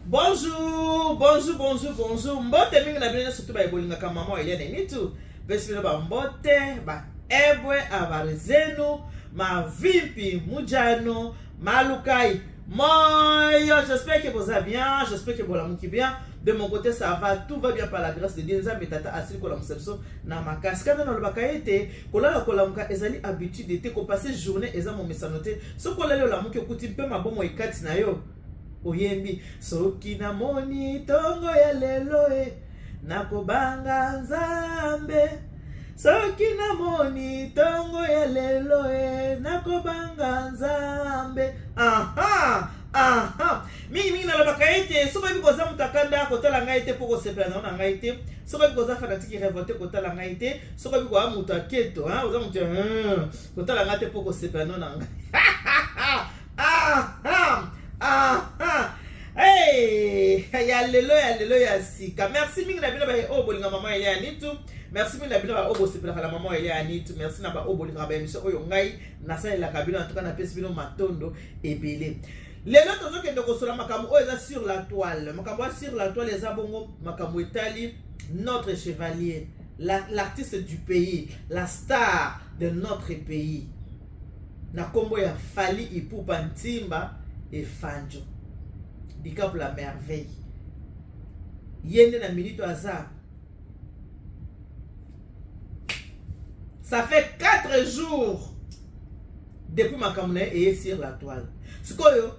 Bonjour, bonjour, bonjour, bonjour. Mbote mingi na bino nyonso tu baye bolingaka mama Eliane Nitu. Pesi bino ba mbote, ba ebwe, habari zenu, mavimpi, mujano, malukai. Moyo, j'espère que vous allez bien, j'espère que bolamuki bien. De mon côté, ça va, tout va bien par la grâce de Dieu. Nzambe tata asili kolamusa biso na makasi. Kanda nalobaka ete kolala kolamuka ezali habitude te, kopasser journée eza momesano te. Soki olali olamuki okuti mpe mabomo ekati na yo, oyembi soki namoni ntongo ya lelo e nakobanga Nzambe, soki namoni ntongo ya lelo e nakobanga Nzambe. Aha, aha. Mingi mingi nalobaka ete soki oyebi koza moto akanda, kotala ngai te mpo kosepela na yo na ngai te. Soki oyebi koza fanatique révolté, kotala ngai te. Soki oyebi koya moto aketo, oza moto, kotala ngai te mpo kosepela na yo na ngai. Aha, aha. Hey, ya lelo, ya lelo ya sika. Merci mingi na bino baye oyo bolinga mama Elia Nitu. Merci mingi na bino baoyo bosepelaka na mama Elia Nitu. Merci na baoyo bolingaka baémission oyo ngai nasalelaka bino. En tout cas, napesi bino matondo ebele. Lelo tozokende kosola makambo oyo eza sur la toile. Makambo ya sur la toile eza bongo makambo etali notre chevalier, l'artiste du pays, la star de notre pays, na nkombo ya Fally Ipupa Ntimba Efanjo Dicap la Merveille. Ye nde na minute aza, ça fait 4 jours depuis makambo na ye eye sur la toile. Sikoyo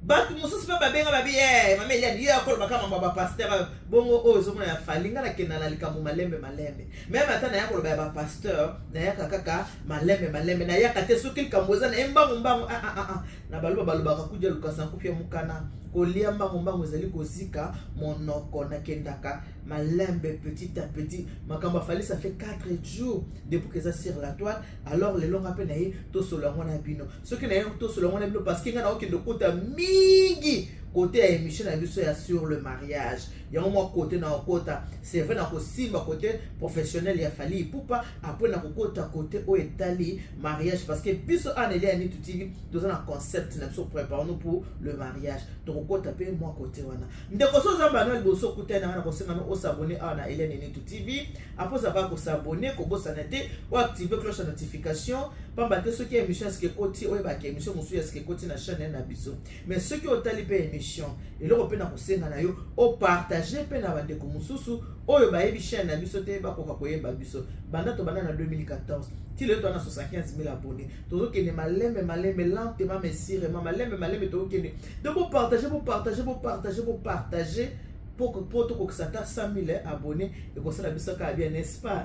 bato mosusu mpe babenga babi e mama Eliane, ye akolobaka mambo ya bapasteur. Bongo oyo ozomona ya Fally, nga nakenda na likambo malembe malembe. Même ata naya koloba ya bapasteur, nayaka kaka malembe malembe, nayaka te soki likambo eza na ye mbangu mbangu. Ah, ah, ah, ah. Na baloba balobaka kudia lukasa nkufi ya mokana, kolia mbangu mbangu ezali kozika monoko. Nakendaka malembe, petit à petit. Makambo ya Fally, ça fait 4 jours depuis que eza sur la toile. Alors lelo nga mpe na ye tosolo yango na bino. Soki na ye tosolo yango na bino, parce que nga na okende okota mingi côté ya émission na biso ya sur le mariage. Yango mwa côté na okota, c'est vrai, na kosimba côté professionnel ya Fally Ipupa, après na kokota côté oyo etali mariage, parce que biso ana Elia Nitu TV toza na concept na biso, préparons pour le mariage. Tokokota mpe mwa côté wana. Ndeko, so oza mbano liboso okutani na nga, na kosenga no os'abonner awa na Eliane Nitu TV. Après ozalaka kos'abonner, kobosana te oactiver cloche ya notification, pamba te soki émission ya sika ekoti, oyebaka émission mosusu ya sika ekoti na chaîne na biso. Mais soki otali mpe émission, eloko mpe na kosenga na yo, opartager mpe na bandeko mosusu oyo bayebi chaîne na biso te, bakoka koyeba biso. Banda tobanda na 2014 ti lelo, toza na 75 000 abonnés. Tozokende malembe malembe, lentement mais sûrement, malembe malembe tozokende. Donc bopartager, bopartager, bopartager, bopartager po tokokisa ata 100 000 abonnés, ekosala biso kaka bien, n'est-ce pas?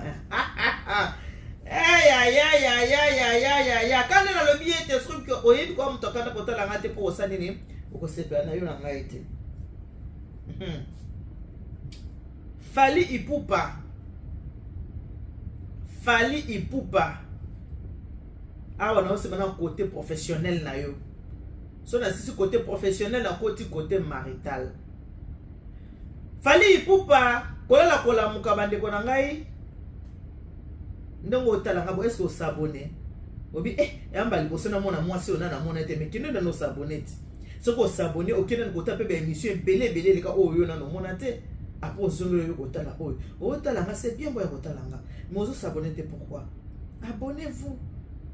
Eyayayayayayaya, kanda nalobi ete soki oyebi kwa moto akanda, kotala ngai te mpo kosala nini, okosepela na yo na ngai te. Fally Ipupa, Fally Ipupa, awa naosema na côté professionnel na yo. So nasisi côté professionnel, nakoti côté marital. Fally Ipupa, kolala kolamuka, bandeko na ngai, ndenge otala nga bo, est-ce os'abonner? Obi eh, yamba liboso namona mwasi oyo na namona te, mais kende nano os'abonner ti. Soki os'abonner, okende na kotala mpe baémission ebele ebele eleka oyo yo nano omona te. Après ozongeli oyo kotala oyo otala nga, c'est bien boya kotala nga, mais ozos'abonner te, pourquoi? Abonnez-vous,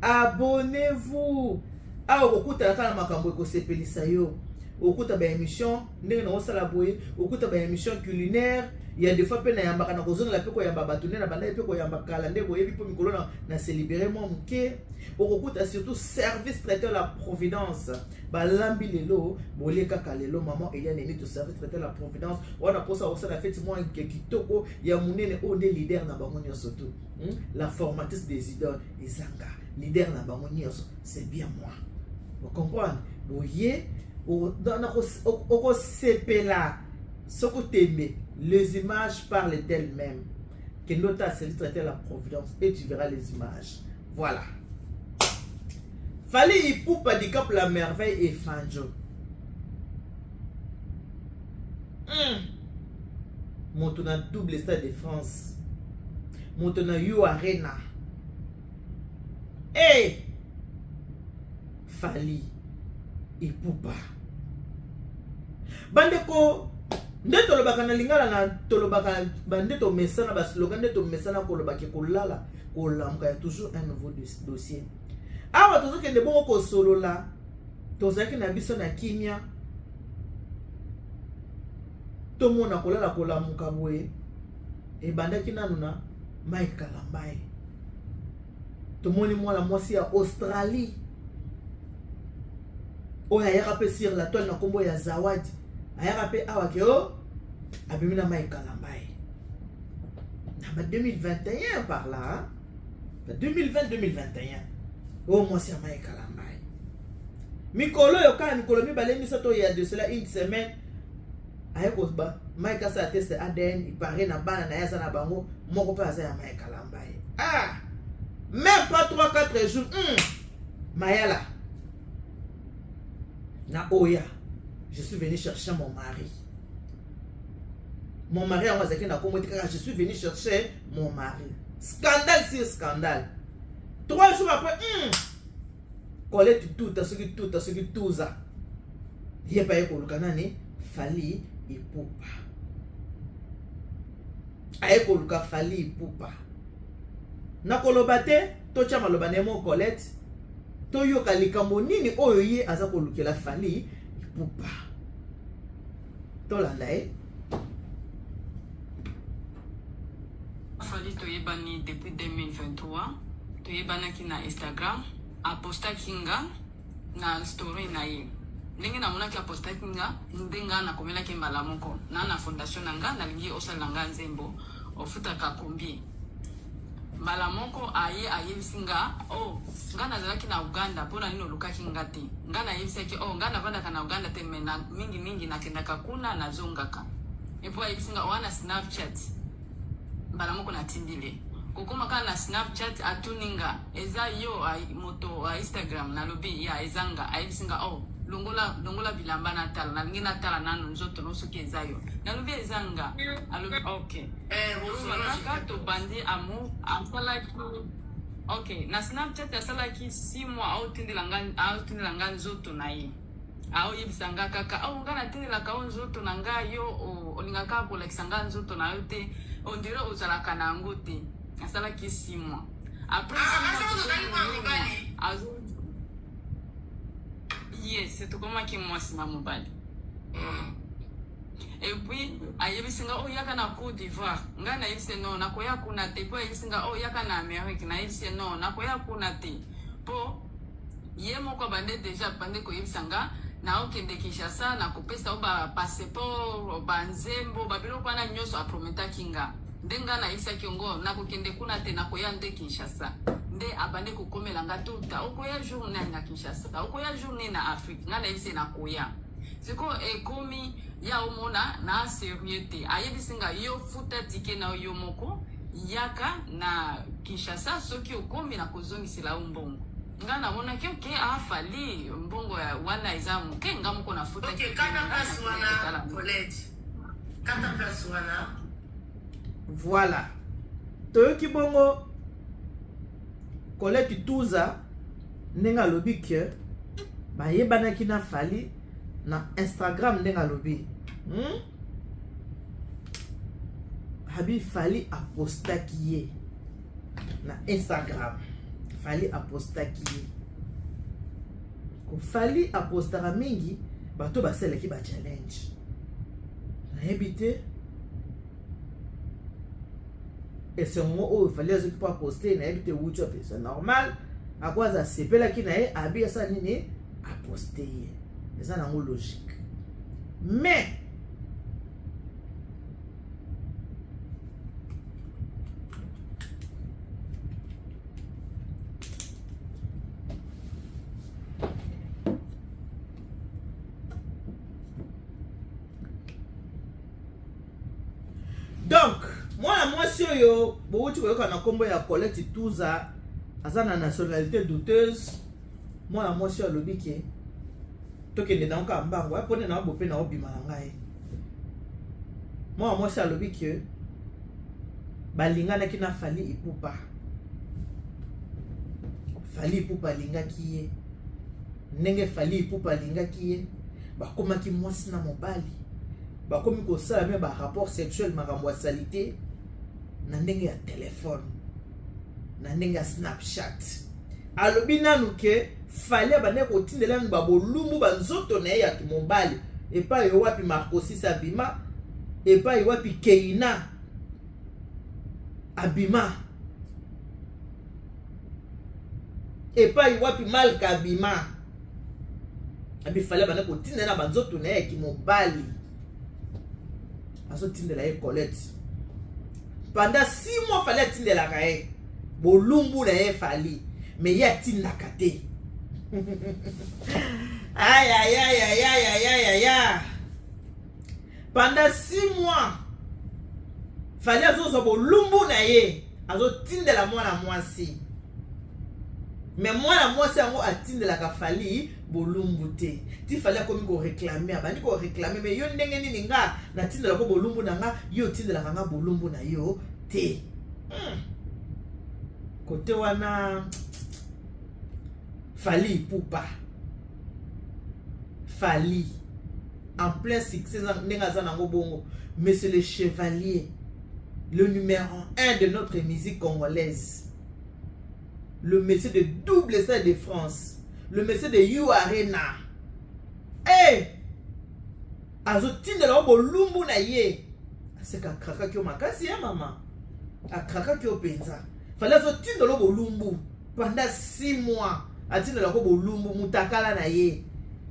abonnez-vous. Awa okokutana kaka na makambo ekosepelisa yo. Okuta baémission ndenge na osala boye, okuta baémission culinaire ya des fois mpe nayambaka, na kozongela mpe koyamba bato nde na bandaki mpe koyamba kala nde boyebi, mpo mikolo na se libérer mwa moke. Okokuta surtout service traiteur la Providence, balambi lelo, bolie kaka lelo. Mama Eliane Nito, service traiteur la Providence wana, mposa kosala feti mwa kitoko ya monene, oyo nde leader na bango nyonso tu, La formatrice des idoles ezanga leader na bango nyonso, c'est bien moi, ocomprendre? Boye okosepela soki otembe. Les images parlent d'elles-mêmes. Kende ota service traiteur la Providence et tu verras les images. Voilà, Fally Ipupa Dicap la Merveille et Fanjo. Moto na double Stade de France, moto na U Arena. Hey! Fally Ipupa. Bandeko, nde tolobaka na lingala na tolobaka bande tomesana baslogan nde tomesana koloba ke kolala kolamuka ya toujours un nouveau dossier. Awa tozokende bongo kosolola, tozalaki na biso na kimia, tomona kolala kolamuka boye ebandaki nanu na Mike Kalambay. Tomoni mwana mwasi ya Australie oyo ayaka mpe sur la toile na nkombo ya Zawadi, ayaka mpe awa ke o oh, abimi na Mike Kalambay na ba 2021 par là, hein? 2020 2021 oyo mwasi ya Mike Kalambay. Mikolo oyo kaka mikolo mibale misato ya de cela une semaine, aye koba Mike asala test ADN, ipare na bana na ye aza na bango moko mpe aza ya Mike Kalambay. Ah, même pas 3 4 jours, mayala na oya, je suis venu chercher mon mari. Mon mari yango azalaki na kombo te kaka je suis venu chercher mon mari. Scandale sur scandale. 3 jours après, Colette tuta soki tuta soki tuza ye mpe aye koluka nani Fally Ipupa, aye koluka Fally Ipupa. Nakoloba te, totya maloba na ye mo Colette, toyoka likambo nini oyo ye aza kolukela Fally Ipupa. Tolanda ye. Fally toyebani depuis 2023, toyebanaki na Instagram. Apostaki nga na story na ye. Ndenge namonaki apostaki nga, nde nga nakomelaki mbala moko na fondation na nga, nalingi osalela nga nzembo, ofutaka combien? Mbala moko aye ayebisi nga, oh, nga nazalaki na Uganda, mpona nini olukaki nga te? Nga nayebisaki, oh, nga navandaka na Uganda te, mais na mingimingi nakendaka kuna, nazongaka. Epo ayebisi nga oa na Snapchat. Mbala moko natindile kokoma kaka na Snapchat, atuni nga, eza yo moto ya Instagram? Nalobi ya eza nga. Ayebisi nga, oh, longola longola bilamba natala, nalingi natala nano nzoto no soki eza yo. Nalobi eza nga. Alobi ok. Kaka tobandi amour, asalaki ok na Snapchat, asalaki 6 mois aotindela nga nzoto na ye, aoyebisa nga kaka, oh, nga natindelaka o nzoto na nga, yo olingaka kolakisa nga nzoto na yo te, on dirait ozalaka na yango te. Asalaki 6 mois. Après 6 mois, yes, tokomaki mwasi na mobali. Et puis ayebisi nga, oyo yaka na Côte d'Ivoire. Ngai nayebisi non, nakoya kuna te. Po ayebisi nga, oyo yaka na Amérique. Nayebisi non, nakoya kuna te, mpo ye moko abande déjà bande koyebisa nga, naokende Kinshasa, nakopesa o bapasseport, banzembo, babiloko wana nyonso aprometaki nga. Nde nga nayebisaki yango, nakokende kuna te, nakoya nde Kinshasa. Nde abande kokomela nga tuta, okoya jour nani na Kinshasa, okoya jour nini na Afrique? Nga nayebisi nakoya. Sikoyo ekomi ya omona na sérieux te. Ayebisi nga, yo futa ticket na yo moko, yaka na Kinshasa, soki okomi nakozongisela yo mbongo. Nga namonaki ok, afali mbongo ya wana eza moke, nga moko nafuta. Ok, kata place wana, Colette, kata place wana. Voilà, toyoki bongo Colette Tuza ndenge alobi ke bayebanaki na Fally na Instagram. Ndenge alobi, Abi Fally apostaki ye na Instagram. Fally apostaki ye. Fally apostaka mingi bato basalaki bachallenge, nayebi te esengo oyo Fally azoki mpo aposte, nayebi te wuti wapi. C'est normal, ako aza asepelaki na ye, abi asala nini, aposte ye, eza nango logique. Mais donc mwana mwasi oyo bowuti koyoka na nkombo ya Colette Tuza aza na nationalité douteuse. Mwana mwasi oyo alobi ke tokende nango kaka mbango mpone na bope na obima na ngai. Mwana mwasi alobi ke balinganaki na Fally Ipupa. Fally Ipupa alingaki ye. Ndenge Fally Ipupa alingaki ye, Bakomaki mwasi na mobali, bakomi kosala me ba rapport sexuel, makambo ya salite na ndenge ya telefone, na ndenge ya Snapchat. Alobi nanu ke Fally abandaki kotindela nanu babolumbu banzoto na ye ya mobali epai wapi Marcosis abima, epai wapi Keina abima, epai wapi Malka abima. Abi Fally abandaki kotindela na banzoto na ye ya kimobali, azotindela ye Colette pendant 6 mois. Fally atindelaka ye bolumbu na ye Fally, mais ye atindaka te. Ayayayayayayaya, pendant 6 mois Fally azozwa bolumbu na ye, azotindela mwana mwasi, mais mwana mwasi yango atindelaka Fally bolumbu te. Ti Fally akomi koréclamer, abandi koréclamer: mais yo, ndenge nini nga natindelako bolumbu na nga, yo otindelaka nga bolumbu na yo te? Kote wana Fally Ipupa, Fally en plein succès ndenge aza nango bongo, monsieur le chevalier, le numéro 1 de notre musique congolaise, le monsieur de double Stade de France, le monsieur de U Arena, hey! Azotindela yo bolumbu na ye, aseka akrakaki yo makasi ya mama, akrakaki yo mpenza. Fally azotindela yo bolumbu pendant 6 mois, atindelako bolumbu mutakala na ye,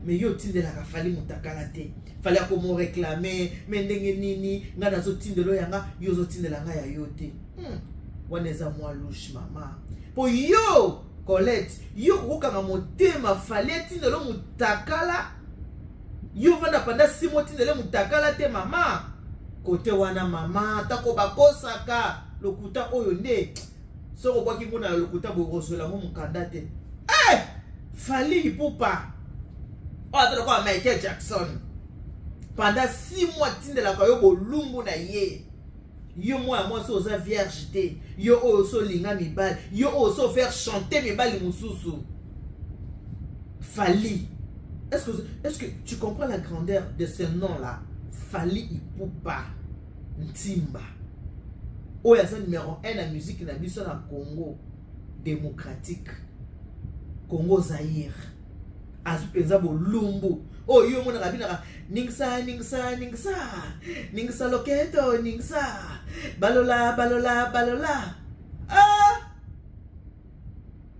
mais yo otindelaka Fally mutakala te. Fally akomoréclamer: mais ndenge nini ngai nazotindela oyo yanga, yo ozotindela ngai ya yo te? Wana eza mwa louche, mama, mpo yo Colette, yo kokokanga motema Fally etindela mutakala, yo vanda pendant 6 mois, otindele mutakala te. Mama, kote wana mama, atako bakosaka lokuta oyo nde soki obwaki nguna ya lokuta boye, kozwela yango mokanda te. Eh! Fally Ipupa oyo aza lokola Michael Jackson, pendant 6 mois atindelaka yo bolumbu na ye. Yo mwana mwasi oza vierge te, yo oyo oso olinga mibali, yo oyo oso faire chanter mibali mosusu. Fally, est-ce que tu comprends la grandeur de ce nom là Fally Ipupa Ntimba, oyo aza numéro 1 na musique na biso na Congo démocratique, Congo Zaire? Azwi mpenza bolumbu oyo yo omonaka binaka ningisa, ningisa, ningisa, ningisa loketo, ningisa balola, balola, balola. Ah!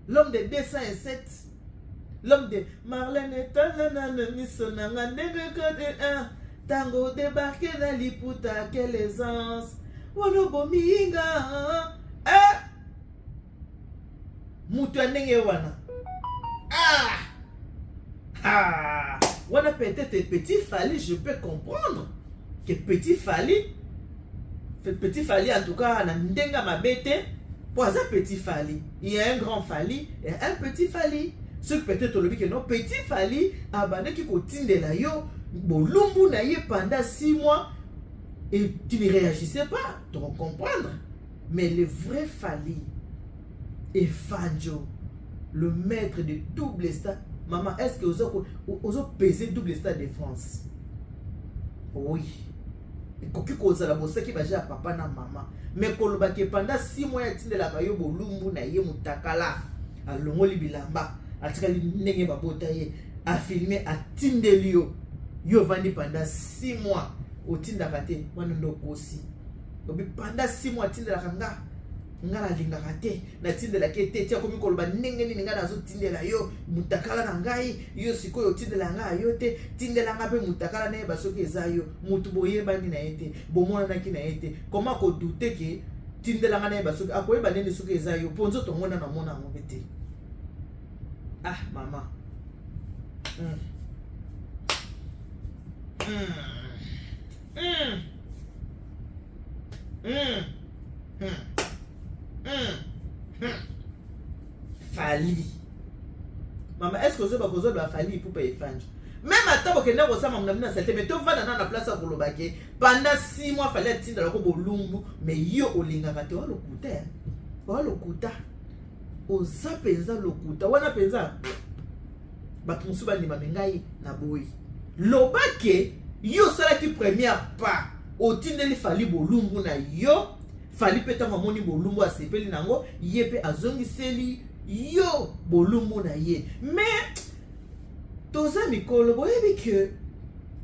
L'homme de 207, l'homme de Marlène, tala nano miso na nga ndenge kode 1 ntango débarque na liputa, quelle aisance wana obominga. Eh! Moto ya ndenge wana, ah! Ah! Wana peut-être petit Fally, je peux comprendre que petit Fally, petit Fally en tout cas na ndenge ya mabe te, mpo aza petit Fally. Il y a un grand Fally et un petit Fally. Soki peut-être olobi ke non, petit Fally abandaki kotindela yo bolumbu na ye pendant 6 mois et tu ne réagissais pas, comprendre. Mais le vrai Fally Efanjo, le maître de double stade, maman, est ce que ozopese double Stade de France? Oui, ekoki kozala bosaki baje ya papa na mama, mais kolobaki pendant 6 mois atindelaka yo bolumbu na ye mutakala, alongoli bilamba, atikali ndenge babota ye, afilmer, atindeli yo, yo ovandi pendant 6 mois otindaka te, wana nde okosi. Obi pendant 6 mois atindelaka nga, nga nalingaka te, natindelaki ye te, ti akomi koloba ndenge nini ngai nazotindela yo mutakala na ngai, yo sikoyo otindela ngai yo te, tindela nga mpe mutakala, nayeba soki eza yo. Motu boyebani na ye te, bomonanaki na ye te, koma kodouter ke tindela nga nayeba soki akoyeba nini soki eza yo, mpo nzoto ngona namona yango mpe te. Ah mama, Fally, mama, est ce que ozoba kozoloba Fally Ipupa Efange? Même ata bokende kosala mamu na bino na saleté, mais tovanda na place ya koloba ke pendant 6 mois Fally atindalako bolumbu, mais yo olingaka te. Oa lokuta, oa lokuta, oza mpenza lokuta wana mpenza. Bato mosusu bandima, me ngai naboyi. Loba ke yo osalaki première pas, otindeli Fally bolumbu na yo, Fally pe tango amoni bolumbu asepeli nango, ye pe azongiseli yo bolumbu na ye. Mais toza mikolo, boyebi ke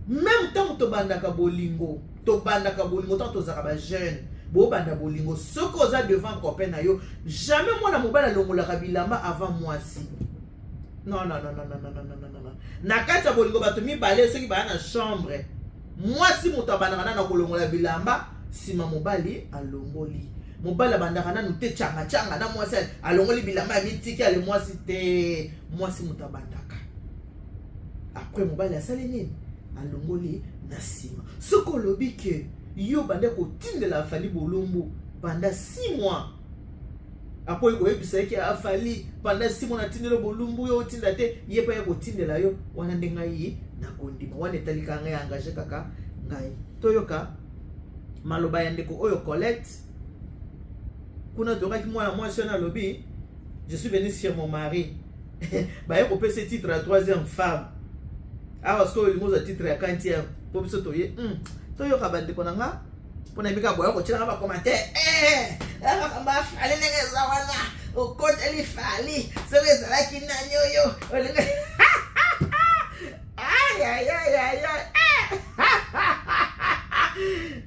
meme ntango tobandaka bolingo, tobandaka bolingo ntango tozalaka ba jeune, bobanda bolingo soki oza devant copain na yo, jamais mwana mobali alongolaka bilamba avant mwasi. Non, non, non, non, non, non, non, non, non. Na kati ya bolingo bato mibale soki baya na chambre, mwasi moto abandaka nanu kolongola bilamba, nsima mobali alongoli. Mobali abandaka nanu te changa changa na mwasi alongoli bilamba ya mitiki ale mwasi te, mwasi moto abandaka. Après mobali asali nini? Alongoli na nsima. Soki olobi ke yo banda kotindela Fally bolumbu banda 6 mois, akoki koyebisa ye ke afali pendant 6 mois natindeli bolumbu, yo otinda te, ye mpe aye kotindela yo, wana nde ngai nakondima. Wana etali kaka ngai, engage kaka ngai. Toyoka maloba ya ndeko oyo Colette. Kuna toyokaki mwana mwasi wana alobi je suis venu sur mon mari, baye kopesa titre ya troisième femme. Awa sikoyo olingi ozwa titre ya quantième mpo biso toye. Toyoka bandeko na nga mpona yebi kaka boya kotielanga bacommentaire makambo ya Fally ndenge eza wana, okoteli Fally soki ezalaki nani oyo olingi. Ayayayaya,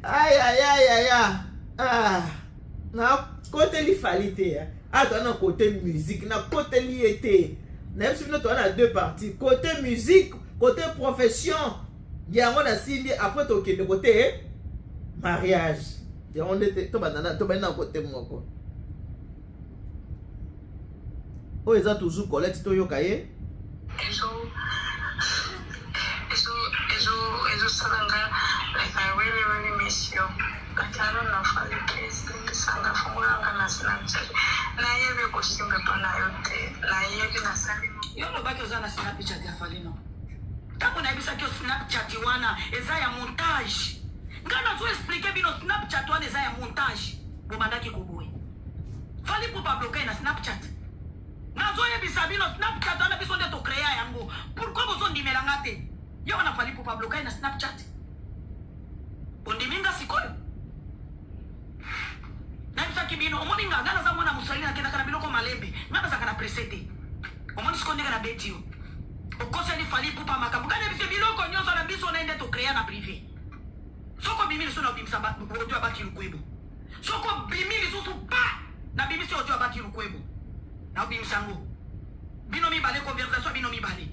ayayayaya, nakoteli Fally te. Ata na côté musique nakoteli ye te. Nayebisi bino toza na deux parties, côté musique, côté profession. Yango nasimbi, après tokende côté mariage. Yango nde tobanda, tobandi na côté moko oyo eza toujours Colette. Toyoka ye. Ezosala nga like I really really miss you. Like, I don't know, Fally, please limbisanga, fungolanga na Snapchat. Nayebi kosimba mpo na yo te, nayebi nasali. Yo olobaki oza na Snapchat ya Fally. No, ntango nayebisaki yo Snapchat wana eza ya montage, ngai nazo expliquer bino Snapchat wana eza ya montage. Bobandaki koboye Fally mpo babloquer na Snapchat. Nazoyebisa bino Snapchat wana biso nde tocréa yango. Pourquoi bozondimelanga te? Yo wana Fally mpo babloquer na Snapchat, ondimi nga sikoyo? Nayebisaki bino, omoni nga, nga naza mwana moswahili, nakendaka na biloko malembe, nga nazalaka na presse te. Omoni sikoyo ndenge nabeti yo, okoseli Fally Ipupa makambo. Nga nayebisi biloko nyonso na biso na ye nde tocréa na privé. Soki obimi lisusu na obimisa audio ya Bati Lukwebo, soki obimi lisusu pa nabimisi audio ya Bati Lukwebo, na obimisa yango bino mibale, conversation bino mibale.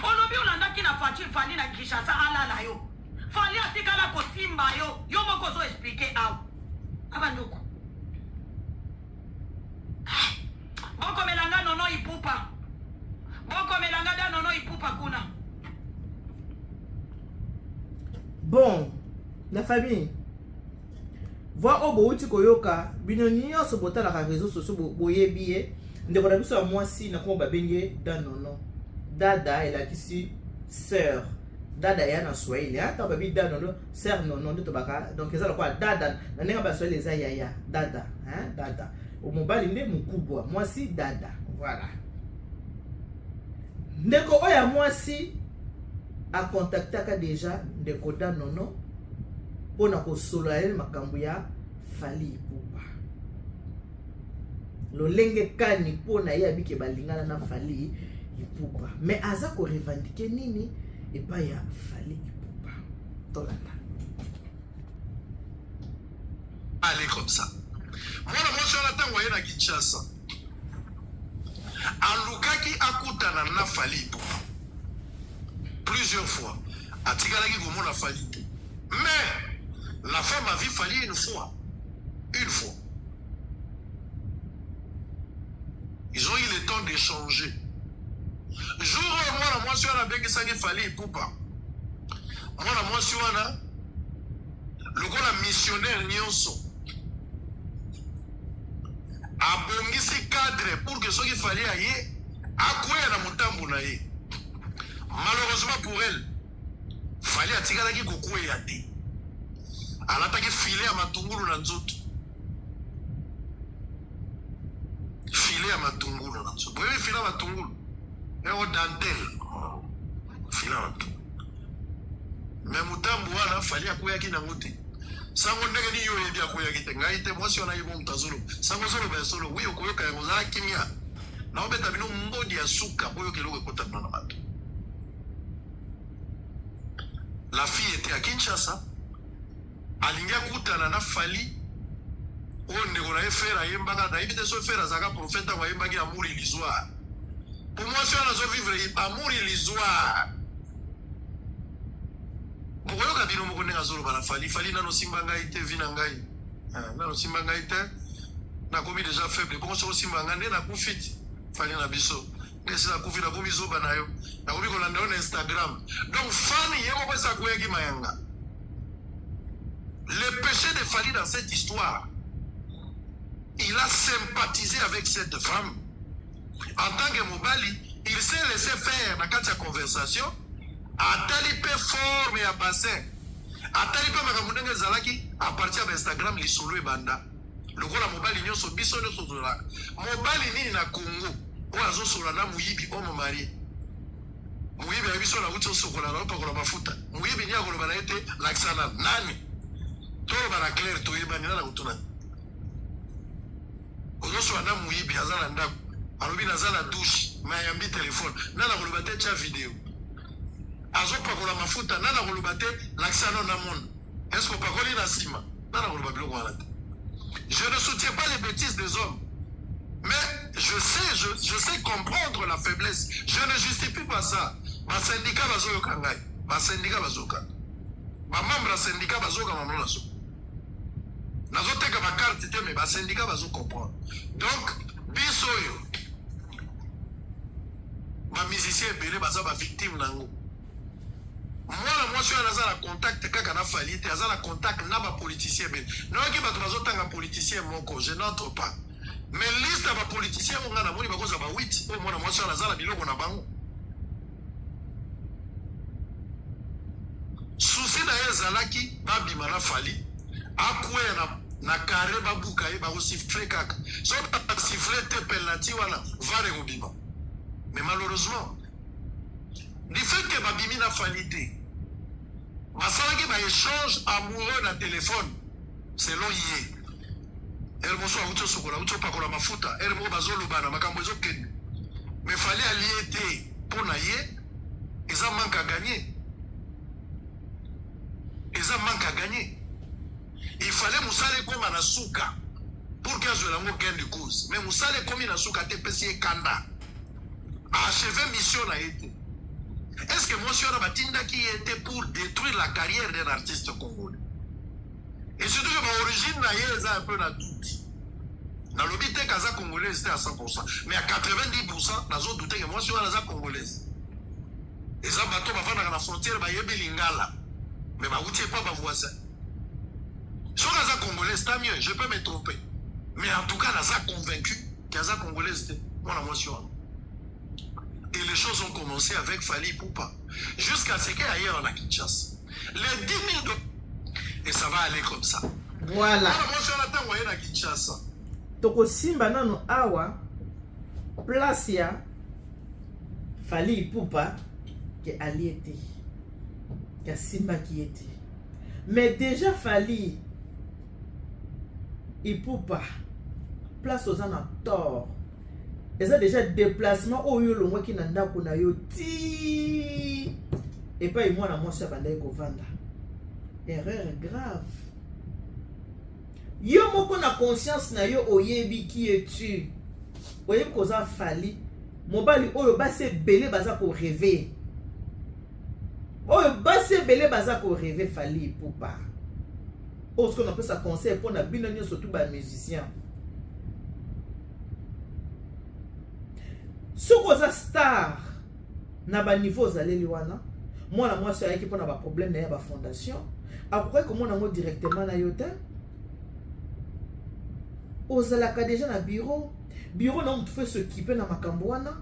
Olobi olandaki na Faci Fally na Kinshasa, alala yo, Fally atikala kosimba yo, yo moko ozo expliquer awa. Abandoko bokomelanga Nono Ipupa, bokomelanga da Nono Ipupa kuna. Bon, la famille, voix oyo bouti koyoka, bino nyonso botalaka réseau sociaux boyebi ye, ndeko na biso ya mwasi na kombo babenge da Nono. Dada elakisi sœur, dada ya na Swahili. Ntango babi da Nono, sœur Nono nde tobaka. Donc eza lokola dada na ndenge Baswahili, eza yaya, dada, hein? Dada mobali nde mokubwa, mwasi dada. Voilà, ndeko oyo ya mwasi akontaktaka déjà ndeko da Nono mpona kosolola ye makambo ya Fally Ipupa, lolenge kani mpo na ye abike balingana na Fally Ipupa, mais aza korevendiquer nini epai ya Fally Ipupa? Tolanda. Aller comme ça. Mwana mwasi wana, ntango aye na Kinshasa, alukaki akutana na Fally Ipupa plusieurs fois, atikalaki komona Fally te. Mais la femme a vu Fally une fois, une fois. Ils ont eu le temps d'échanger. Jour oyo mwana mwasi wana abengisaki Fally Ipupa, mwana mwasi wana lokola missionnaire nyonso abongisi cadre pour que soki Fally aye, akweya na motambo na ye. Malheureusement pour elle, Fally atikalaki kokweya te, alataki filet ya matungulu na nzoto, filet ya matungulu na nzoto. Boyebi filet ya matungulu? Eo dentelle. Filante. Mais mutambu wana Fally akweyaki nango te. Sango ndenge nini yo oyebi akweyaki te? Ngai te, mwasi wana ye moko moto azoloba. Sango ozoloba ya solo? Oui, okoyoka yango, zala kimia. Naobeta bino mbodi ya suka, boyoka eloko ekota bino na bato. La fille était à Kinshasa. Alingi akutana na Fally oyo ndeko na ye Ferre ayembaka. Nayebi te soki Ferre azalaka prophète ntango ayembaki amour illusoire. Po mwasi wana azo vivre amour illusoire. Bokoyoka bino moko ndenge azoloba na Fally. Fally nano simba ngai te vie na ngai. Ah, nano simba ngai te. Nakomi deja faible. Bongo soki osimba ngai nde nakufi ti. Fally na biso. Nde esi nakufi nakomi zoba na yo. Nakomi kolanda yo na Instagram. Donc fan ye moko esi akweyaki mayanga. Le péché de Fally dans cette histoire, il a sympathisé avec cette femme. En tant que mobali, il s'est laissé faire na kati ya conversation. Atali mpe forme ya bassin. Atali mpe makambo ndenge ezalaki à partir ya Instagram lisolo ebanda. Lokola mobali nyonso biso nyonso tozalaka. Mobali nini na Congo oyo azosola na moyibi homme marié? Moyibi ayebi so nauti osokola na opakola mafuta. Moyibi nini akoloba na ye te lakisa na nani? Toloba na clair toyebani nani akotuna. Ozosola na moyibi aza na ndako alobi naza na douche mais ayambi telefone nani akoloba te tia video azopakola mafuta nani akoloba te lakisa no namona est ce que opakoli na nsima nani akoloba biloko wana te. Je ne soutiens pas les bêtises des hommes, mais je sais, je sais comprendre la faiblesse. Je ne justifie pas ça. Ba syndicat bazoyoka ngai, ba syndicat bazoyoka, ba membre ya syndicat bazoyoka mamlo nazo. Nazoteka ba carte te, mais ba syndicat bazo comprendre. Donc biso oyo ba musiciens ebele baza ba victime nango. Mwana mwasi oyo aza na contact kaka na Fally te, aza na contact na ba politiciens ebele. Nayoki bato bazotanga politicien moko, je n'entre pas. Mais liste ya ba politiciens oyo nga namoni bakozwa ba 8 oyo mwana mwasi wana aza na biloko na bango. Souci na ye ezalaki babima na Fally, akweya na na carré babuka ye, bakosiffle kaka. Soki basiffle te penalty wana VAR ekobima. Mais malheureusement du fait que babimi na Fally te, basalaki ba échange amoureux na téléphone selon ye. Heure mosusu awuti osokola, awuti opakola mafuta, heure moko bazolobana makambo ezokende. Mais Fally alie te mpo na ye eza manque à gagner. Eza manque à gagner. Il fallait mosala ekoma na suka pour que azwela yango gain de cause. Mais mosala ekomi na suka te, epesi ye kanda. Achevé mission na ye te. Est-ce que mwasi wana batindaki ye te pour détruire la carrière d'un artiste congolais? Et surtout que ba origine na ye eza un peu na doute. Nalobi te kaza congolaise te à 100%, mais à 90% nazo douter que mwasi wana aza congolaise. Eza bato bavandaka na frontière bayebi lingala, mais bawuti epa ba voisin. Soki aza congolaise, tant mieux, je peux me tromper. Mais en tout cas, naza convaincu qu'aza congolaise te, mwana mwasi wana. Et les choses ont commencé avec Fally Ipupa jusqu'à ce qu'il aille à Kinshasa. Les 10 000 dollars, et ça va aller comme ça. Voilà. Mwana mwasi wana ntango aye na Kinshasa. Tokosimba nano awa place ya Fally Ipupa ke alie te, ke asimbaki ye te. Mais déjà Fally Ipupa place oza na tort. Eza déjà déplacement oyo olongwaki na ndako na yo ti epai mwana mwasi abandaki kovanda. Erreur grave. Yo moko na conscience na yo oyebi qui es-tu. Oyebi koza Fally, mobali oyo basi ebele baza ko rêver. Oyo basi ebele baza ko rêver Fally Ipupa. Oyo soki napesa conseil mpona bino nyonso tu ba musicien. Soki oza star na ba niveau ozaleli wana, mwana mwasi ayaki mpona ba problème na ye ya ba fondation, akokaki komona yango directement na yo te. Ozalaka déjà na bureau, bureau na mutu faut s'occuper na makambo wana.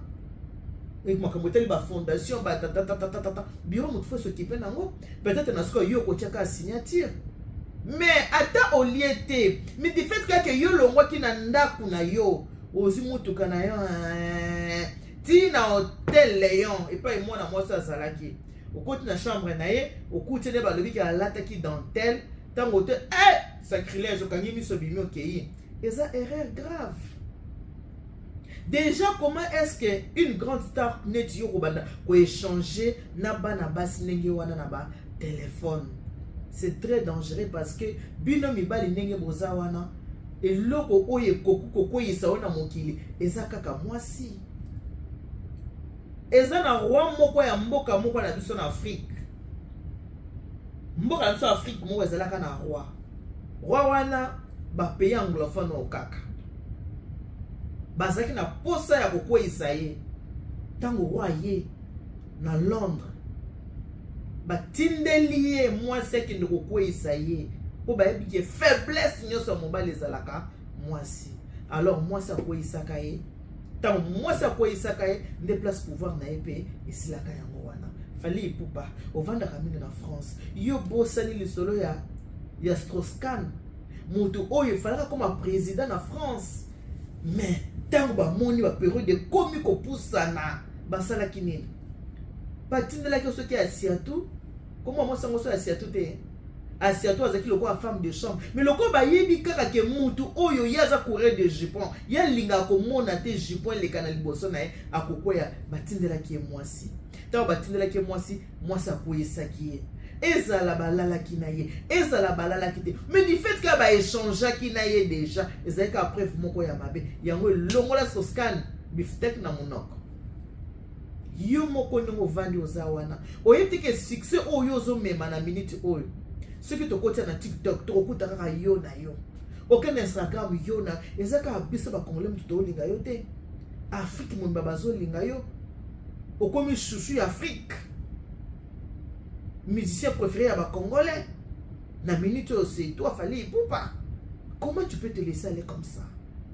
Et makambo etali ba fondation ba ta ta ta ta ta ta, bureau mutu faut s'occuper nango. Peut-être na sikoyo yo okotiaka signature. Mais ata olie te, mais du fait kaka yo longwaki na ndako na yo, ozwi mutuka na yo, Ti na hotel Leon epai mwana mwasi azalaki. Okoti na chambre na ye, okuti nde balobi ke alataki dentelle, ntango te eh sacrilège okangi miso obimi okei. Eza erreur grave. Déjà comment est-ce que une grande star neti yo kobanda ko échanger na bana basi ndenge wana na ba téléphone? C'est très dangereux parce que bino mibali ndenge boza wana eloko oyo ekoki kokweyisa yo na mokili eza kaka mwasi. Eza na roi moko ya mboka moko na biso na Afrique. Mboka na biso Afrique moko ezalaka na roi. Roi wana ba pays anglophone oyo kaka bazalaki na posa ya kokweyisa ye. Ntango roi aye na Londres, batindeli ye mwasi akende kokweyisa ye mpo bayebi ke faiblesse nyonso ya mobali ezalaka mwasi. Alors mwasi akweyisaka ye. Ntango mwasi akweyisaka ye nde place pouvoir na ye mpe esilaka yango wana. Fally Ipupa, ovandaka mingi na France, yo bosani lisolo ya Strauss-Kahn, moto oyo efalaka koma président na France, mais ntango bamoni ba période ekomi kopusana, basalaki nini? Batindelaki soki Asiatou, koma mwasi yango so Asiatou te, Asiatou azalaki lokola femme de chambre, mais lokola bayebi kaka ke mutu oyo ye aza coureur de jupon, ye alingaka komona te jupon eleka na liboso na ye, akokwea. Batindelaki ye mwasi. Ntango batindelaki ye mwasi, mwasi akweyisaki ye. Ezala balalaki na ye, ezala balalaki te, mais du fait kaka baéchangeaki na ye déjà, ezalaki kaka preuve moko ya mabe. Yango elongola Strauss-Kahn bifteck na monoko. Yo moko ndenge ovandi oza wana, oyebi te ke succès oyo ozomema na minute oyo, soki tokotia na TikTok tokokuta kaka yo na yo, okende Instagram yo na, eza kaka biso bakongole moto toolinga yo te, Afrique mobimba bazolinga yo, okomi chouchou ya Afrique, musicien préféré ya bakongolais na minute oyo, c'est toi Fally Ipupa. Comment tu peux te laisser aller comme ça,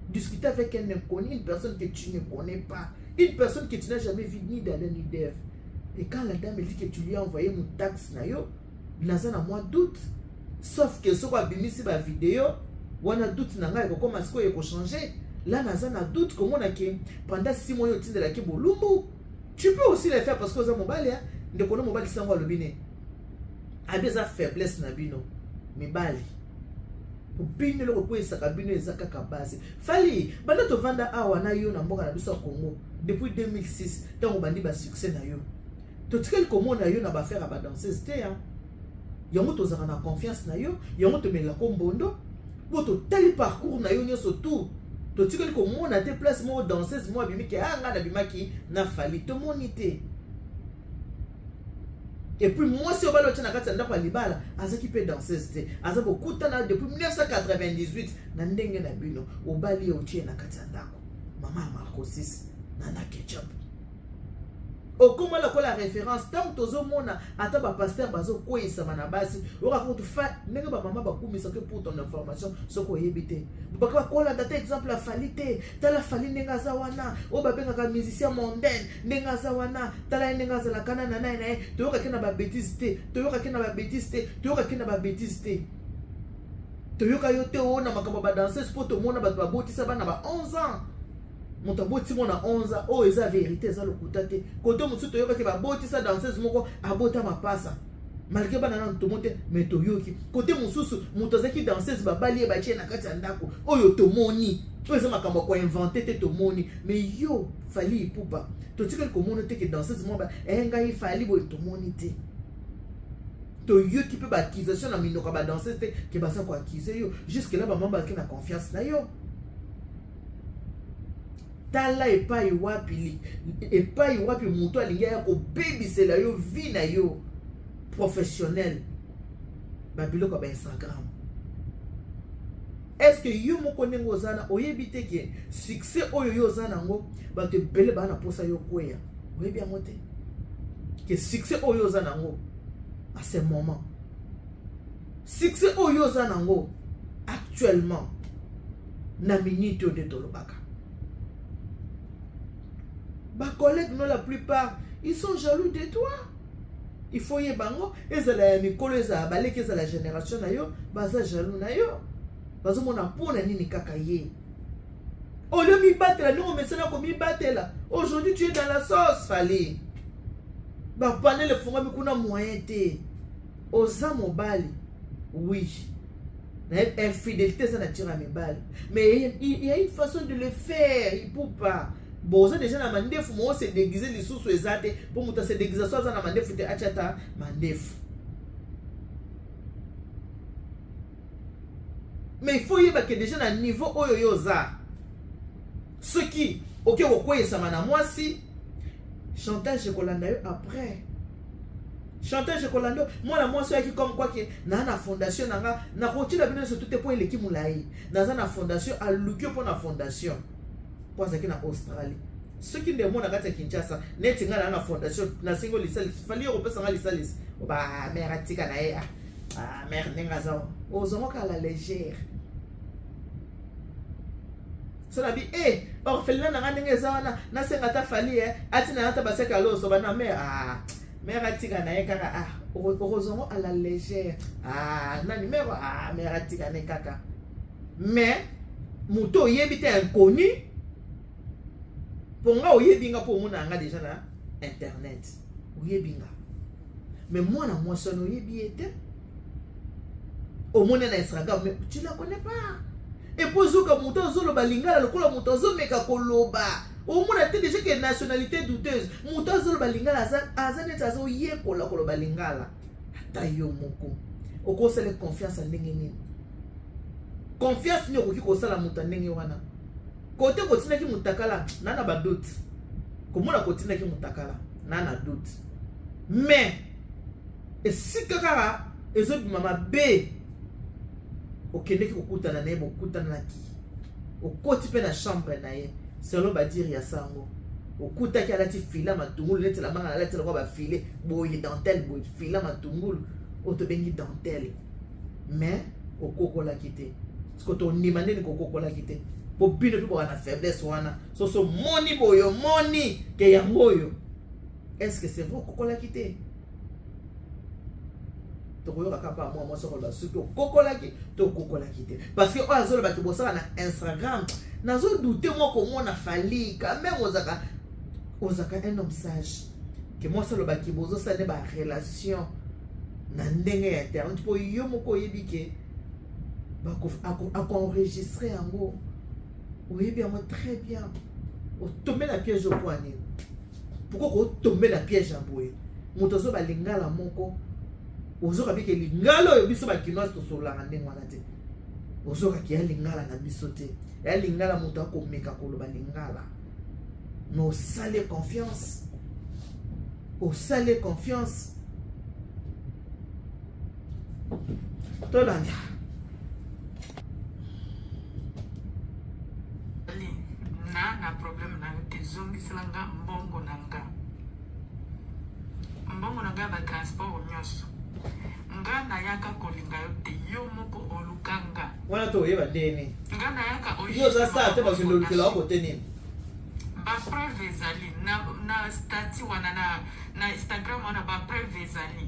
discuter avec un inconnu, une personne que tu ne connais pas, une personne que tu n'as jamais vue ni d'Adam ni d'Ève? Et quand la dame dit que tu lui as envoyé mon taxe na yo, naza na mwa doute, sauf que soko abimisi ba vidéo wana, doute na ngai ekokoma sikoyo ekochange. Là naza na doute komona ke pendant 6 mois oyo otindelaki bolumbu. Tu peux aussi le faire parce que oza mobali. Ndeko no mobali sango alobi ne abi eza faiblesse na bino mibali, bino eloko ekweyisaka bino eza kaka base. Fally, banda tovanda awa na yo na mboka na biso ya Congo depuis 2006, ntango bandi basuccès na yo, totikali komona yo na baaffaire ya badanseuse te. Yango tozalaka na confiance na yo, yango tomelelako mbondo po totali parcours na yo nyonso tout, totikali komona te place moko danseuse moko abimiki a ngai nabimaki na Fally, tomoni te. Et puis mwasi oyo bali otia na kati ya ndako ya libala azalaki mpe danseuse te, aza kokutana depuis 1998 na ndenge na bino, obali ye, otie na kati ya ndako, mama ya Marcosis na Ketchup, okóma lokola référence. Ntango tozomona ata bapasteur bazokweyisama na basi, okaka kutu fa ndenge bamama bakumisaki. Pour ton information, soki oyebi te, baka bakolanda te exemple ya Fally te. Tala Fally ndenge aza wana, oyo babengaka musicien mondaine, ndenge aza wana, tala ye ndenge azalaka na na na ye. Toyokaki na babêtises te, toyokaki na babêtises te, toyokaki na babêtises te, toyoka yo te oyo na makambo ya badanseuse, mpo tomona bato babotisa bana ba 11 ans. Moto aboti mwana 11 ans, oyo eza vérité, eza lokuta te. Kote mosusu toyokaki babotisa danseuse moko, abota mapasa malgré bana nanu tomo te, mais toyoki kote mosusu moto azalaki danseuse, babali ye, batie na kati ya ndako. Oyo tomoni, oyo eza makambo ya koinventer te, tomoni. Mais yo Fally Ipupa, totikali komona te ke danseuse moko e ngai Fally boye, tomoni te. Toyoki mpe baaccusation na minoko ya badanseuse te ke baza koaccuser yo. Jusque là bamama bazalaki na confiance na yo. Tala epai wapi, epai wapi moto alingi aya kobebisela yo vie na yo professionnel, babiloko ya bainstagram. Est ce que yo moko ndenge oza na, oyebi te ke succès oyo yo oza nango, bato ebele baa na mposa yo kweya? Oyebi yango te ke succès oyo oza nango à ce moment, succès oyo oza nango actuellement na minute oyo nde tolobaka, bacollègue no, la plupart ils sont jaloux de toi? Il faut yeba yango, ezala ya mikolo, ezala baleki, ezala génération na yo, baza jaloux na yo. Bazomona mpona nini kaka ye. Au lieu mibatela ndenge omesana komibatela, aujourd'hui tu es dans la sauce Fally. Ba panel efungwami kuna moyen te. Oza mobali. Oui. Infidélité eza nature ya mibali. Mais il y a une façon de le faire, Ipupa. Bon, oza déjà na mandefu, mo se déguiser lisusu eza te. Po moto se déguiser so aza na mandefu te, atia ata mandefu. Mais il faut oyeba ke déjà na niveau oyo yo oza. Soki oke kokweyisama na mwasi, chantage ekolanda yo après. Chantage ekolanda yo. Mwana mwasi oyaki comme quoi ke naa na fondation na nga, nakotiela bino nyonso tu te mpo eleki molai. Naza na fondation, aluki yo mpo na fondation. Mpo azalaki na Australie. Soki nde mona kati ya Kinshasa, neti nga naa na fondation, nasengi yo lisalisi, Fally yo kopesa nga lisalisi. Ba mère atika na ye, ah mère ndenge aza, ozongo kala légère. So na bi eh orphelinat na nga ndenge eza wana, nasenga ata Fally eh, atina ata baseka loso ba na mère, ah mère atika na ye kaka, ah okozongo à la légère. Ah nani mère, ah mère atika na ye kaka. Mais moto oyebi te inconnu, po nga oyebi nga po omona nga déjà na internet, oyebi nga. Mais mwana mwasi wana oyebi ye te, omoni na Instagram, mais tu la connais pas. Et puis ozoka moto azoloba lingala lokola moto azomeka koloba, omona te déjà que nationalité douteuse. Moto azoloba lingala aza neti azoyekola koloba lingala. Ata yo moko okosala confiance ya ndenge nini? Confiance nini okoki kosala moto ya ndenge wana? Kote kotindaki mutakala na na ba doute, komona kotindaki mutakala na na doute, mais esika kaka ezobima mabe, okendeki kokutana na ye, bokutanaki, okoti mpe na chambre na ye, selon badire ya sango, okutaki alati fila matungulu neti na manga alati lokola bafile boye dentelle boye, fila matungulu oyo tobengi dentelle, mais okokolaki te. Siko tondima ndeni kokokolaki te, po bino mpe boka na faiblesse wana, soso moni boye omoni ke yango oyo, est-ce que c'est vrai okokolaki te? Tokoyoka kaka pa mwa mwasi okoloba soki okokolaki to okokolaki te, parce que oyo azolobaki bosala na Instagram, nazodute mwa komona Fally quand même ozaka un homme sage, ke mwasi alobaki bozosala nde ba relation na ndenge ya internet, mpo yo moko oyebi ke akoenregistre yango, oyebi yango très bien. Otombe na piège opo nini? Pourquoi kotombe na piège ya boye? Moto azoba lingala moko, ozoka bike lingala oyo biso bakinoise tosololaka ndenge wana te, ozokaki ya lingala na biso te, ya lingala moto akomeka koloba lingala, mais osale confiance, osale confiance. Tolanda. Na problème na yo te, zongisela nga mbongo na nga, mbongo na nga ya batransport nyonso. Nga nayaka kolinga yo te, yo moko oluka nga. Wana to oyeba ndeni Nga nayaka yo oza star te, bakende olukela wako te nini? Bapreuve ezali na statut wana na Instagram wana, bapreuve ezali.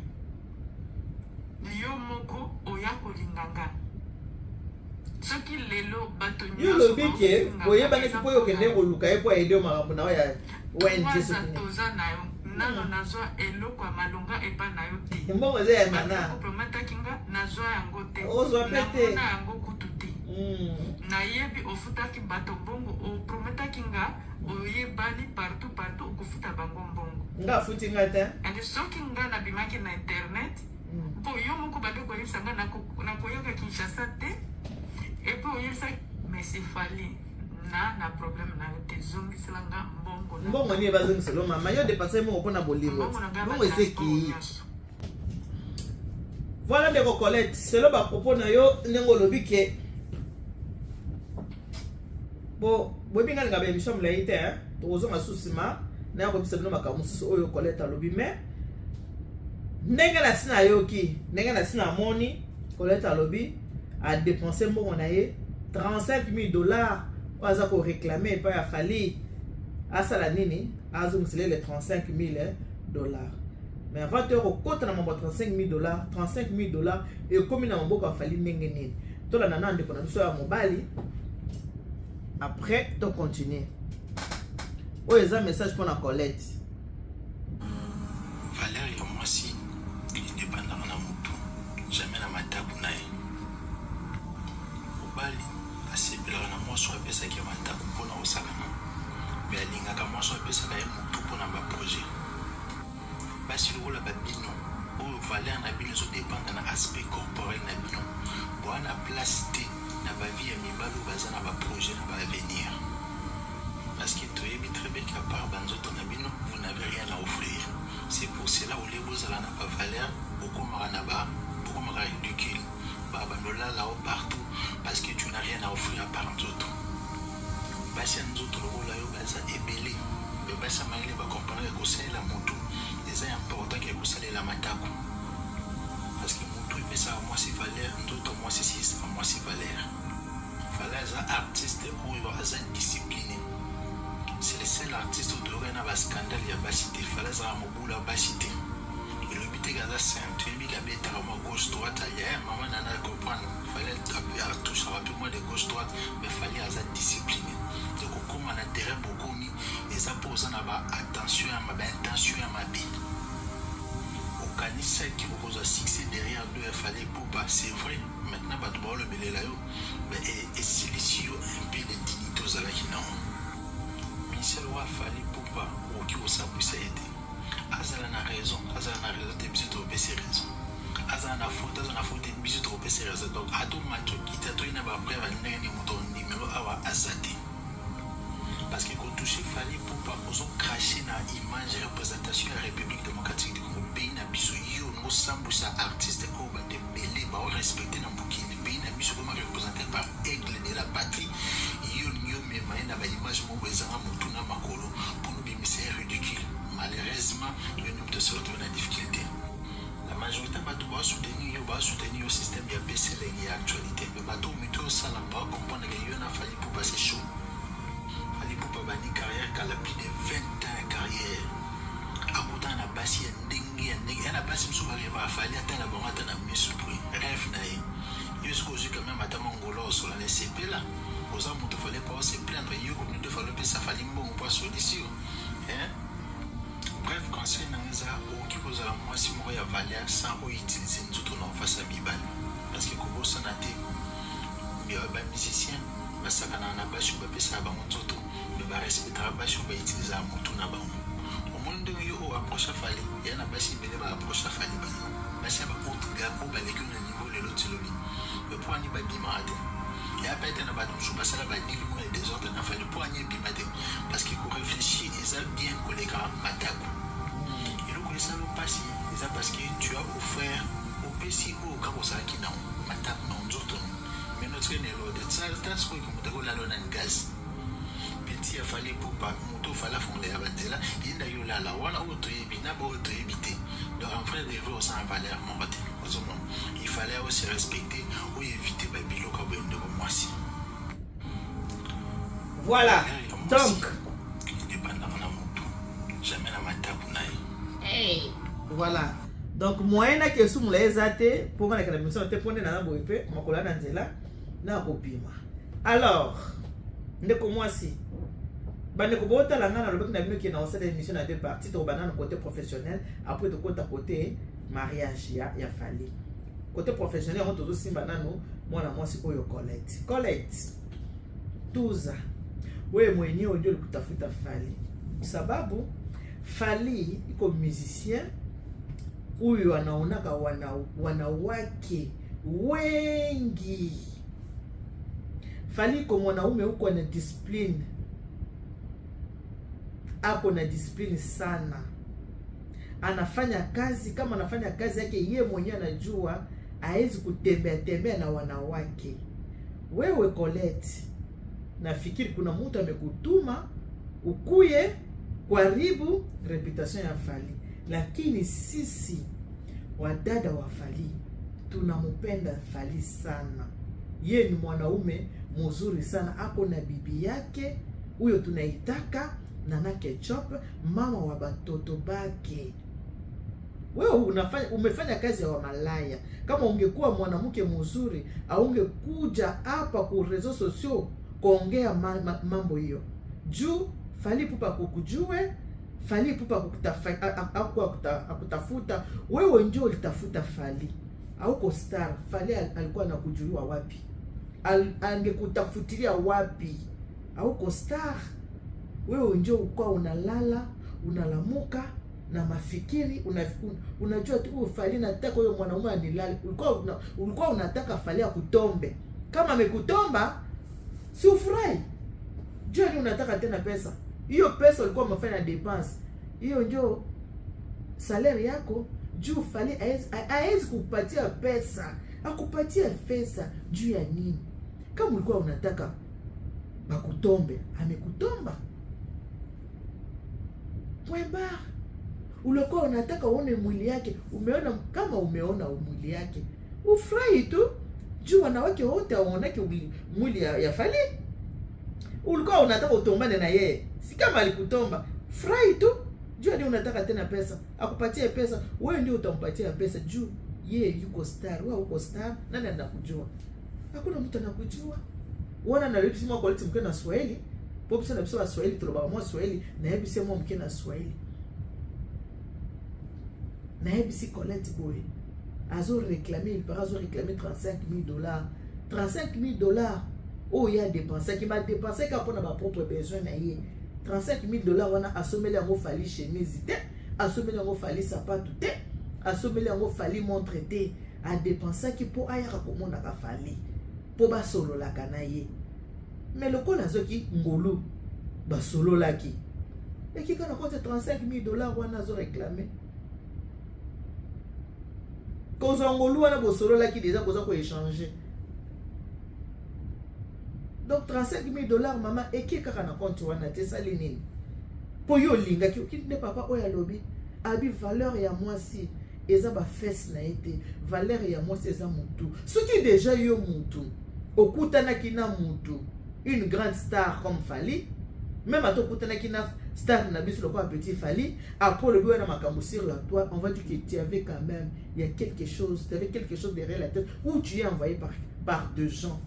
Yo moko oya kolinga nga. Soki lelo bato Yo olobi ke boyebanaki mpo yo okende koluka ye mpo ayede yo makambo na yo ya ONG soki nini. Toza na yo nano nazwa eloko ya malonga epa na yo te. Mbongo eza ya nana. Oprometaki nga, nazwa yango te. Ozwa pe te. Namona yango kutu te. Nayebi ofutaki bato mbongo, oprometaki nga, oyebani partout partout, okofuta bango mbongo. Nga afuti nga te. And soki nga nabimaki na internet, mpo yo moko bandi koyebisa nga nakoyoka Kinshasa te, et puis oyebisa mais Fally na problème na yo te, zongisela nga mbongo na Mbongo nini bazongisela yo mama? Yo dépense mbongo mpona bolingo. Mbongo na nga Mbongo eza batransport ekei. nyonso. Voilà ndeko Colette, selon bapropos na yo ndenge olobi ke bo boyebi nga linga baémission molai te, tokozonga su nsima naya koyebisa bino makambo mosusu oyo Colette alobi. Mais ndenge na si nayoki, ndenge na si namoni, Colette alobi adépense mbongo na ye 35 000 $ oyo aza koréclame epai ya Fally. Asala nini? Azongisela le 35 000 $. Mais avant toya kokota na mambo ya 35 000 $, 35 000 $ ekomi na maboko ya Fally ndenge nini? Tolanda na ndeko na biso ya mobali. Après to continuer. Oyo eza message pona Colette. Valeur ya mwasi edepandaka na mutu, jamais na mataku na ye. Mobali asepelaka na mwasi oyo apesaki ye mataku pona kosakana, mais alingaka mwasi oyo apesaka ye mutu pona ba projet. Basi lokola ba bino oyo valeur na bino ezo dependre na aspect corporel na bino, boa na place te na ba vie ya mibali oyo baza na ba projet na ba avenir. Parce que toyebi très bien qu'à part ba nzoto na bino vous n'avez rien à offrir. C'est pour cela au lieu bozala na ba valeur bokomaka na ba bokomaka ridicule. Ba bando lala yo partout parce que tu n'as rien à offrir à part nzoto. Basi ya nzoto lokola yo baza ebele mais basi ya mayele ba comprendre que kosalela mutu eza important que kosalela mataku. Parce que mutu epesaka mwasi valeur, nzoto ya mwasi esilisaka mwasi valeur. Fally aza artiste oyo aza discipline. C'est le seul artiste oyo toyokaki na ba scandale ya basi te. Fally azalaka mobulu ya basi te. Elobi te ke aza saint. Toyebi ke abetaka mwa gauche droite ya mama nana comprendre. Fally atouchaka pe mwa de gauche droite mais Fally aza discipline. Donc kokoma na terrain bokomi eza po oza na ba attention ya ba intention ya mabe. Okanisaki okozwa succès derrière dos ya Fally Ipupa, c'est vrai. Maintenant bato baolobelela yo mais esilisi yo un peu de dignité ozalaki nango. Michel wa Fally Ipupa okoki kosambwisa ye te. Azala na raison, azala na raison te biso tokopesa ye raison. Azala na faute, azala na faute te biso tokopesa ye raison. Donc ata omati okiti ata oye na ba preuve ya ndenge nini moto akondimela yo awa aza te. Parce que ko toucher Fally Ipupa ozo cracher na image representation ya Republique Democratique du Congo pays na biso yo olingi osambwisa artiste oyo bato ebele bao respecter na mokili pays na biso ekoma representer par aigle de la patrie yo olingi omema ye na ba image moko ezanga mutu na makolo pona obimisa ye ridicule malheureusement yo nde moto se retrouver na difficulté. La majorite ya batu bao soutenir yo bao soutenir yo système ya pesa elengi ya actualite mais batu oyo mitu osala bao comprendre que yo na Fally Ipupa c'est chaud. Fally Ipupa abandi carrière kala plus de 20 ans ya carrière akutana na basi ya ndenge ya ndenge ya na basi mosusu ba rêvaka Fally atala bango ata na misu boye rêve na ye yo soki ozwi quand même ata mwa ngolo osola na esepela oza moto fallait pas ose plaindre yo komino te fallait opesa Fally mbongo mpo asolisi yo hein. Bref conseil na nga eza okoki kozala muasi moko ya valeur sans o utiliser nzoto na yo face ya mibali parce que kobosana te ba musiciens basakanaka na basi oyo bapesaka bango nzoto mais ba respectaka basi oyo ba utilisaka mutu na bango omoni ndenge yo o approcha Fally eya na basi ebele ba approcha Fally baza basi ya ba haute gamme oyo baleki yo na niveau lelo ti lobi mais po ani babimaka te eya pe ete na bato mosusu basala ba deal moko ya desordre na Fally po ani ebima te parce que ko reflechir eza bien koleka mataku eloko esala yo pasi eza parce que tu as offert opesi oyo kaka ozalaki nango mataku na nzoto no mais notikali na eloko te ta sikoyo ke moto akolala yo nani gaz petit ya Fally Ipupa moto oyo Fally afongolela ba nzela ye nde ayo lala wana oyo toyebi na ba oyo toyebi te donc en vrai de vrai oza na valeur moko te ozomona il fallait ose respecter oyo éviter ba biloko ya boye ndeko mwasi. Voilà. Donc. Dépendant na mutu, jamais na mataku na ye. Hey. Voilà. Donc moyen na ke sumula eza te mpo nga nakenda misala te mpo nde naza boye mpe makolo ya na nzela na kobima. Alors ndeko mwasi bandeko botala ngai nalobaki na bino ke na osala émission na deux parties tokobanda na côté professionnel après tokota côté mariage ya, ya Fally. Côté professionnel yango tozosimba nanu mwana mwasi oyo Colette. Colette tuza wewe mwenyewe ndio ulikutafuta Fally, sababu Fally iko musicien huyu anaonaka wanawake wengi. Fally iko mwanaume huko ana discipline, ako na discipline sana, anafanya kazi kama anafanya kazi yake ye mwenyewe anajua, haezi kutembea tembea na wanawake. Wewe Colette, nafikiri kuna mtu amekutuma ukuye kuharibu reputation ya Fally, lakini sisi wadada wa Fally tunamupenda Fally sana. Ye ni mwanaume mzuri sana, ako na bibi yake huyo tunaitaka Nana Ketchup, mama wa batoto bake. Wewe unafanya, umefanya kazi ya wamalaya. Kama ungekuwa mwanamke mzuri, aungekuja hapa ku réseaux sociaux Kuongea mambo hiyo juu Fally Ipupa kukujue, Fally Ipupa akutafuta wewe, ndio ulitafuta Fally. Auko star, Fally alikuwa anakujuliwa wapi? Angekutafutilia wapi? Auko star, wewe ndio ulikuwa unalala unalamuka na mafikiri unajua tu huyu Fally, nataka huyo mwanaume anilale. Ulikuwa unataka Fally akutombe. Kama amekutomba, si ufurahi? Jua ni unataka tena pesa. Hiyo pesa ulikuwa umefanya dépense, hiyo ndio salaire yako. Juu Fally haezi kupatia pesa, akupatia pesa juu ya nini? Kama ulikuwa unataka bakutombe, amekutomba, point barre. Ulikuwa unataka uone mwili yake, umeona. Kama umeona mwili yake, ufurahi tu, juu wanawake wote waonake mwili ya Fally. Ulikuwa unataka utombane na yeye, si kama alikutomba, furahi tu. Juu ndio unataka tena pesa, akupatie pesa, wewe ndio utampatia pesa juu yeye yuko star, wewe uko star, nani anakujua? Hakuna mtu anakujua. Wana nayebisi mwa quality mke na Swahili, po biso na biso ba Swahili tolobaka mwa Swahili, nayebisi mwa mke na Swahili. Nayebisi Colette boye, azo réclamer, il paraît azo réclamer 35 000 $. 35 000 $ oyo ye adépensaki, badépense kaka mpona bapropre besoin na ye. 35 000 $ wana, asomeli yango Fally chemise te, asomeli yango Fally sapatu te, asomeli yango Fally montre te. Adépensaki mpo ayaka komonaka Fally, mpo basololaka na ye. Mais lokola azwaki ngolu, basololaki, ekika na compte. 35 000 $ wana azoréclamer, kozwa ngolu wana, bosololaki déjà, boza koéchanger. Donc 35 000 $, mama, eke kaka na compte wana te. Esali nini? Mpo yo olingaki okindi nde. Papa oyo alobi abi valeur ya mwasi eza bafesses na ye te, valeur ya mwasi eza mutu. Soki déjà yo mutu okutanaki na mutu, une grande star comme Fally, même ata okutanaki na star na biso lokola petit Fally, après olobi wana makambo sur la toile, on va dire que tu avais quand même, il y a quelque chose, tu avais quelque chose derrière la tête ou tu es envoyé par deux gens.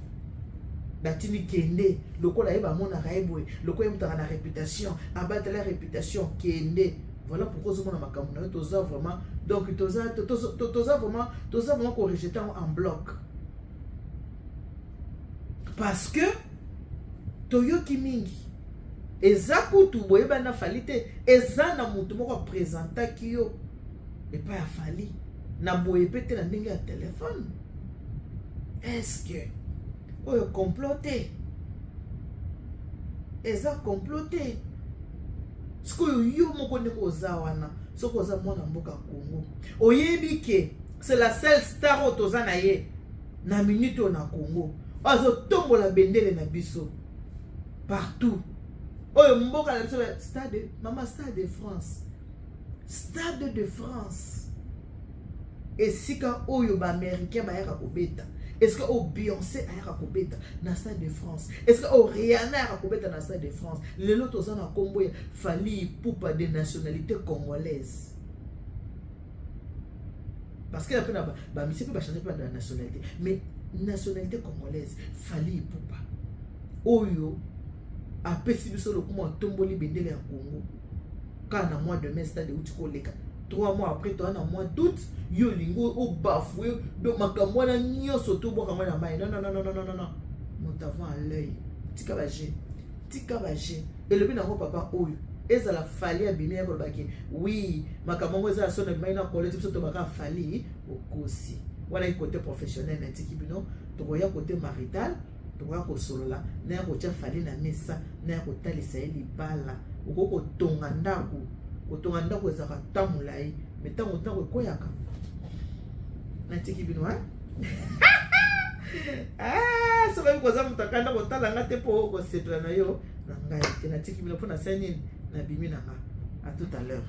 Batindi, kende, lokola ye bamonaka ye boye, lokola ye mutaka na réputation, abatela réputation, kende. Voilà pourquoi ozomona makambo na yo, toza vraiment, donc toza vraiment korejeter yango en bloc, parce que toyoki mingi. Eza kutu boyebani na Fally te, eza na motu moko apresentaki yo epai ya Fally na boye mpe te, na ndenge ya telefone. Est-ce oyo complot te? Eza complot te? Sikoyo yo moko ndenge oza wana, soki oza mwana mboka Congo, oyebi ke c'est la seule star oyo toza na ye na minute oyo na Congo, oyo azotombola bendele na biso partout, oyo mboka na biso, stade, mama, Stade de France, Stade de France, esika oyo baaméricain bayaka kobeta, esika oyo Beyoncé ayaka kobeta na Stade de France, esika oyo Rihanna ayaka kobeta na Stade de France. Lelo toza na nkombo ya Fally Ipupa de nationalité congolaise, parce que mpe na bamisie mpe bachange mpe na nationalité, mais nationalité congolaise, Fally Ipupa oyo apesi biso lokumu, atomboli bendele ya Congo. Kaka na mois de mai, stade euti koleka, 3 mois après, toza na mois d'août, yo olingi obafouer. Donc makambo wana nyonso tobwaka ngo na mai. Non, non, non, non, non, non, non, moto avant à l'œil. Tika baje, tika baje. Elobi nango papa oyo ezala Fally abimi ya kolobaki oui, makambo yango eza ya soni, abimaki na Colette, biso tobaka Fally okosi. Wana côté professionnel, natiki bino. Tokoya côté marital, tokoya kosolola na ya kotia Fally na mesa, na ya kotalisa ye libala. Okoki kotonga ndako, kotonga ndako ezalaka ta molai, mais ntango ndako ekweyaka. Natiki bino. Ah, soki oyebi koza moto akanda, kotala nga te, mpo kosepela na yo na ngai te. Natiki bino mpo nasali nini, nabimi na nga. À tout à l'heure.